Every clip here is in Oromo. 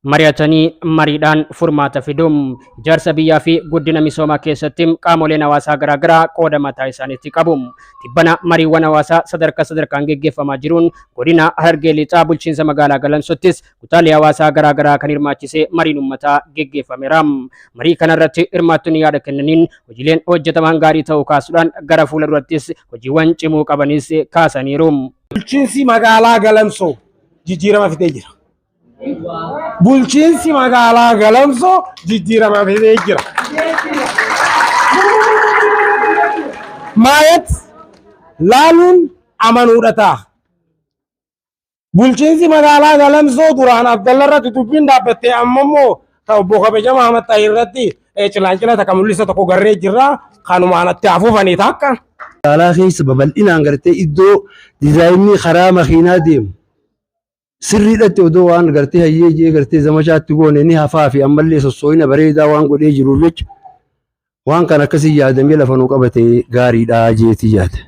Mari'atanii mariidhaan furmaata fidu. Ijaarsa biyyaa fi guddina misoomaa keessatti qaamoleen hawaasaa garaagaraa qooda mataa isaaniitti qabu. Tibbana mariiwwan hawaasaa sadarkaa sadarkaan geggeeffamaa jiruun godina Harargee Lixaa bulchiinsa magaalaa Galamsottis kutaalee hawaasaa garaagaraa kan hirmaachise mariin uummataa geggeeffameera. Marii kanarratti hirmaattonni yaada kennaniin hojiileen hojjetaman gaarii ta'uu kaasuudhaan gara fuula durattis hojiiwwan cimuu qabanis kaasaniiru. Bulchiinsi magaalaa Galamsoo jijjiirama fidee jira. Bulchiinsi magaalaa Galamsoo jijjiirama fidee jira. Maayet laaluun amanuudha ta'a. Bulchiinsi magaalaa Galamsoo duraan Abdalla irratti dubbiin dhaabbatte, amma immoo ta obbo Kabajamaa Ahmad Xaahir irratti cilaancila takka mul'isa tokko garree jirra. Kanumaan itti hafuufanii takka. Magaalaa keessa babal'inaan gartee iddoo diizaayinii karaa makiinaa deemu sirriidhatti odoo waan gartee hayyee jee gartee zamachaatti goone ni hafaa fi ammallee sossoo'ina bareedaa waan godhee jiruuf jecha waan kan akkasii yaadamee lafa nu qabate gaariidha jeetii yaada.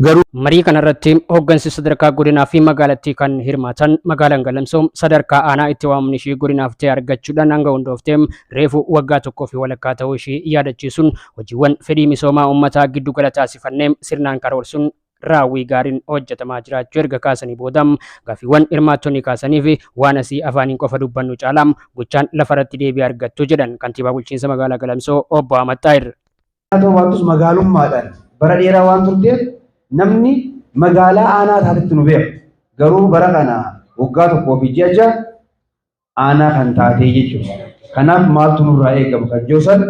Garuu Marii kanarratti hoggansi sadarkaa godinaa fi magaalattii kan hirmaatan, magaalaan Galamsoo sadarkaa aanaa itti waamamni ishii godinaaf ta'e argachuudhaan hanga hundooftee reefu waggaa tokkoo fi walakkaa ta'uu ishii yaadachiisuun, hojiiwwan fedhii misoomaa uummataa giddu gala taasifannee sirnaan karoorsuun raawwii gaariin hojjetamaa jiraachuu erga kaasanii booda, gaaffiiwwan hirmaattonni kaasanii fi waan asii afaaniin qofa dubbannu caalaa gochaan lafarratti deebii argattu jedhan kantiibaa bulchiinsa magaalaa Galamsoo obbo Ahmad Xaahir. Ta'uu baattus magaalummaadhaan bara dheeraa waan turteef namni magaalaa aanaa taatetti nu beeku. Garuu bara kana waggaa 1 fi ji'a 6 aanaa kan taatee jechuudha. Kanaaf maaltu nurraa eegama kan jiru san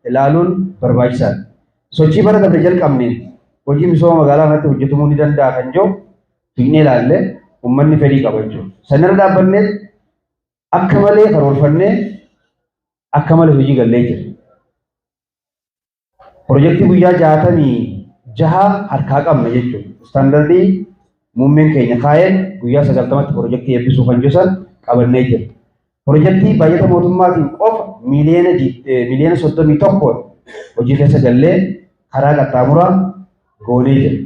ilaaluun barbaachisaadha. Sochii bara dabre jalqabneen hojii misooma magaalaa kanatti hojjetamuu ni danda'a kan jiru fiignee ilaalle, uummanni fedhii qaba jechuudha. Sanirra dhaabbannee akka malee karoorfannee akka malee hojii gallee jira. Pirojektii guyyaa 66 harkaa qabna jechuudha. Istaandardii muummeen keenya kaa'een guyyaa 90tti pirojektii eebbisuu kan jiru san qabannee jira. Pirojektii baajata mootummaatiin qofa miiliyoona 31 hojii keessa gallee karaa qaxxaamuraa goonee jira.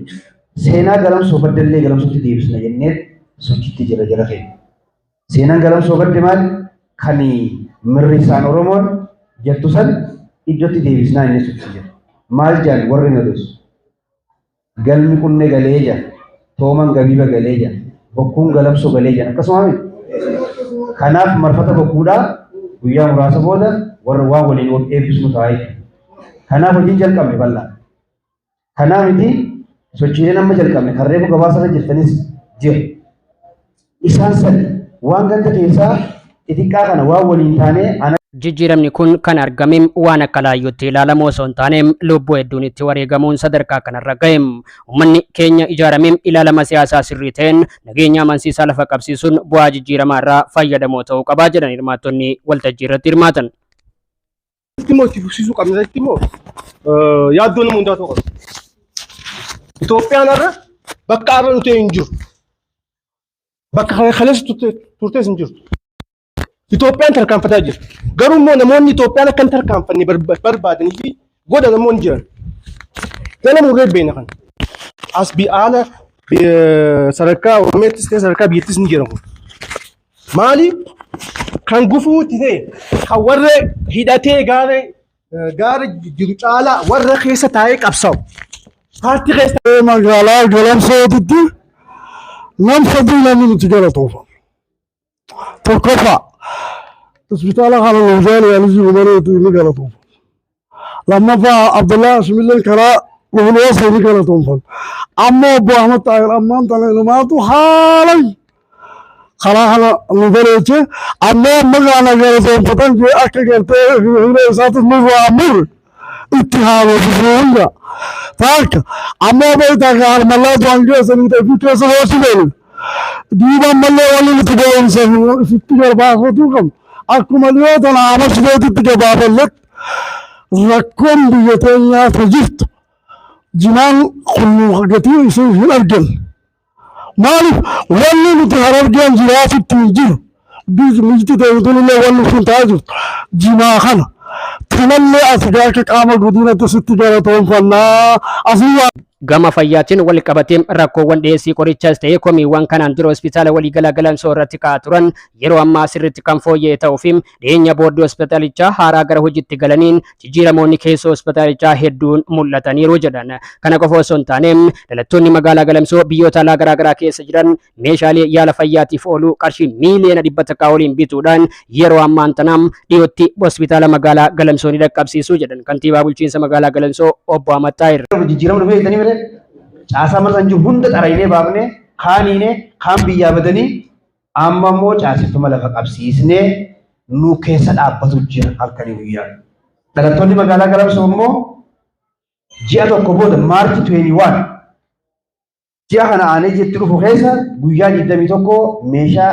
Seenaa Galamsoo baddallee Galamsootti deebisna jennee sochiitti jira jara keenya. Seenaan Galamsoo badde maali? Kan mirrisaan Oromoon jettu san iddootti deebisnaa inni sochii jira. Maal jedhan warri mirrisu? Galmi qunne galee jedhan. Tooman gabiiba galee jedhan. Bokkuun Galamsoo galee jedhan. Akkasuma miti? Kanaaf marfata bokkuudhaa guyyaa muraasa booda warra waan waliin eebbisnu ta'a jechuudha. Kanaaf hojiin jalqabne bal'aa. Kanaa miti, sochiileen amma jalqabne kan reefu gabaasa irra jirtanis jira. Isaan sadi waan ganda keessaa xixiqqaa kana waan waliin taanee ana Jijjiiramni kun kan argame waan akka laayyootti ilaalamu osoo hin taane lubbuu hedduun itti wareegamuun sadarkaa kanarra gahe. Uummanni keenya ijaaramee ilaalama siyaasaa sirrii ta'een nageenya amansiisaa lafa qabsiisuun bu'aa jijjiiramaa irraa fayyadamoo ta'uu qabaa jedhan hirmaattonni waltajjii irratti hirmaatan. Itti immoo itti fufsiisuu qabna. Itti immoo yaaddoo nama hundaa ta'uu qaba. Itoophiyaan har'a bakka har'a nuti hin jiru. Bakka kana kaleessa turtes hin jirtu. Itoophiyaan tarkaanfataa jirti. Garuu immoo namoonni Itoophiyaan akka hin tarkaanfanne barbaadanii fi godha namoonni jiran. Jala murree beena kana. As haala sadarkaa Oromiyaattis ta'e sadarkaa biyyattis ni jira kun. Maali? Kan gufuu itti ta'e, kan warra hidhatee gaara jiru caalaa warra keessa taa'ee qabsaa'u. Paartii keessa Magaalaa Galamsootitti nam sadii namni nuti galatoofan. Tokkoffaa, hospitaala kana nuuf jaale Aliyyi Umareetu ni galatoofan. Lammaffaa, Abdullaa Hashimillee karaa Luhuloosa ni galatoomfan. Amma obbo Ahmad Xaahir ammaan tana inumaatu haalan karaa kana nu bareeche. Ammoo amma kana galatoomfatan jee akka gartee hiree isaatis nurraa murre itti haaloofisuu hunda. Taakka ammoo beektaa ka harmallaa du'an geessanii ta'e keessa hoosii beenu. Duuba ammallee wanni nuti goomsa sitti garbaafatuu qabnu akkuma dhiyoo tana Ahmad Shideetitti gabaaballetti, rakkoon biyya teenyaa ta jirtu jimaan kun gatii isii hin arganne. Maaliif wanni nuti Harargeen jiraatutti hin jiru. Biyyi teenya tunillee wanni sun ta'aa jirtu jimaa kana. Tanallee as akka qaama godinatti sitti galatoonfannaa asii. Gama fayyaatiin wal qabatee rakkoowwan dhiyeessii qorichaas ta'ee komiiwwan kanaan dura hospitaala waliigalaa Galamsoo irratti ka'aa turan yeroo ammaa sirriitti kan fooyya'e ta'uu fi dhiyeenya boordii hospitaalichaa haaraa gara hojiitti galaniin jijjiiramoonni keessoo hospitaalichaa hedduun mul'ataniiru jedhan. Kana qofa osoo hin taane, dhalattoonni magaalaa Galamsoo biyyoota alaa garaagaraa keessa jiran meeshaalee yaala fayyaatiif oolu qarshii miiliyoona 100 oliin bituudhaan yeroo ammaan tanaa dhiyootti hospitaala magaalaa Galamsoo ni dhaqqabsiisu jedhan kantiibaa bulchiinsa magaalaa Galamsoo obbo Ahmad Xaahir. Jijjiirama dhufee jettanii malee, caasaa mana san jiru hunda xaraynee baafnee, kaaniine kaan biyyaa badanii, amma immoo caaseffama lafa qabsiisnee nu keessa dhaabbatu jira halkanii guyyaa. Dhalattoonni magaalaa Galamsoo immoo ji'a tokko booda, March 21, ji'a kana aanee jetti dhufu keessa guyyaa 21, meeshaa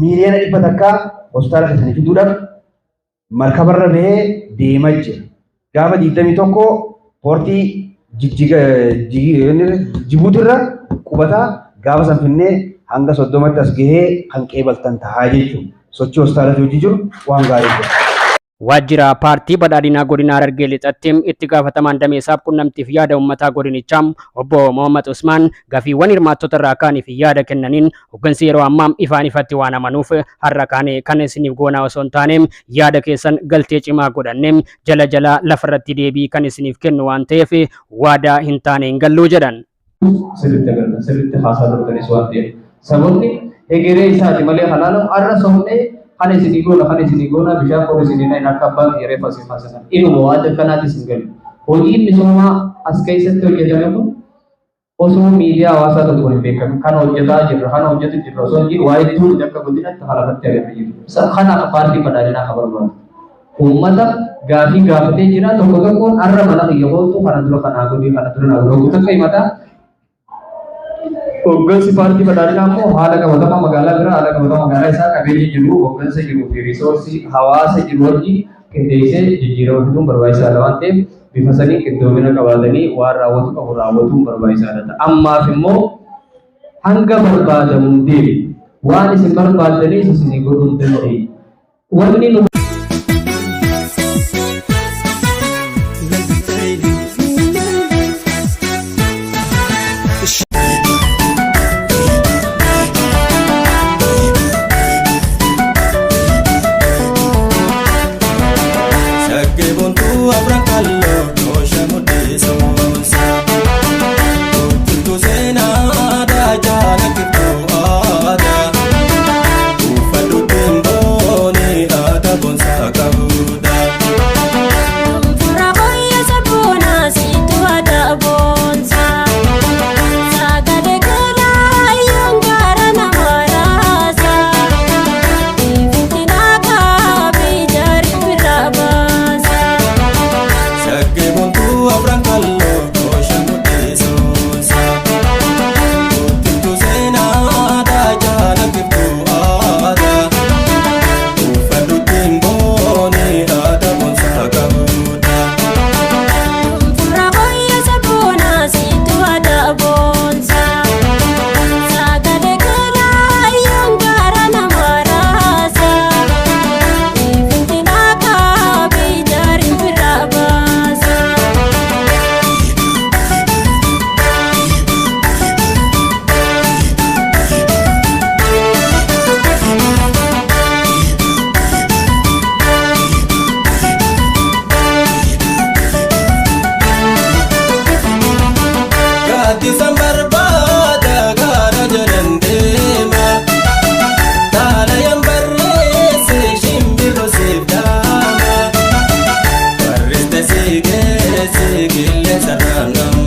miiliyoona 100 hospitaala keessanii fiduudhaaf markabarra bahee deemaa jira. Gaafa 21 poortii Jibuutirra qubataa, gaafa san finnee hanga 30tti as gahee kan qeebaltan tahaa jechuudha. Sochii hospitaalatti hojii jiru waan gaarii jira. Waajjira paartii badhaadhinaa godina Harargee Lixatti itti gaafatamaan damee saab-qunnamtiif yaada uummataa godinichaa obbo Mohammad Usmaan gaaffiiwwan hirmaattota irraa kaaniif yaada kennaniin, hoggansi yeroo ammaa ifaan ifatti waan amanuuf har'a kaane kan isiniif goonaa osoo hin taane, yaada keessan galtee cimaa godhanne jala jalaa lafarratti deebii kan isiniif kennu waan ta'eef waadaa hin taane hin galluu jedhan. Sirriitti agartan, sirriitti haasaa turtanis waan ta'eef, sababni hegeree isaati malee halaalamu har'a sobnee kana isinii goona, kana isinii goona, bishaan qofa isinii dhayin akka abbaan kiyya reeffa isin kaasan inuma waan akkanaatis hin galu. Hojiin misoomaa as keessatti hojjetame kun osoo miidiyaa hawaasaa tokko hin beekamin kana hojjetaa jirra, kana hojjetu jirra osoo hin jiru, waa hedduu nuti akka godinatti halafatti agarra jiru. Kanaaf paartiin badhaadhinaa ka barbaadu. Uummata gaafii gaafatee jira tokko tokkoon har'a mana kiyya kootu, kana dura kanaa godhii, kana dura naa godhii takka himataa. Hoggansi paartii badhaadhinaa immoo haala qabatamaa magaalaa biraa, haala qabatamaa magaalaa isaa, qabeenya jiru, hoggansa jiruu fi resource hawaasa jiru wajjin qindeessee jijjiirama fiduun barbaachisaadha waan ta'eef, bifa saniin qindoomina qabaatanii waan raawwatu qabu raawwatuun barbaachisaadha. Ammaaf immoo hanga barbaadamuun deemu waan isin barbaaddaniis isinii godhuu hin dandeenye. Wanni nu Shaggee boontuu afran kalloo toosha mudhiisuunsa. Guutuutu seenaa aadaa jaallattuu aadaa. Uffadhuutti booni aadaa boonsaa qabudha. Fura boyya sabboona siitu aadaa boonsa. Sagalee galaa yoon gaara nama raasa. Ifintina kaabii jaari bira baasa. Shaggee boontuu afran kalloo toosha mudhiisuunsa. Guutuutu seenaa aadaa jaallattuu aadaa. Uffadhuutti booni aadaa boonsaa qabudha. Fura boyya sabboona siitu aadaa boonsa. Sagalee galaa yoon gaara nama raasa. Ifintina kaabii jaari bira baasa. Gaaddisan barbaada gaara jalan deema. Xalayaan barreesse shimbirroo siif dhaama. Barreesse si geesse qilleensa irraan.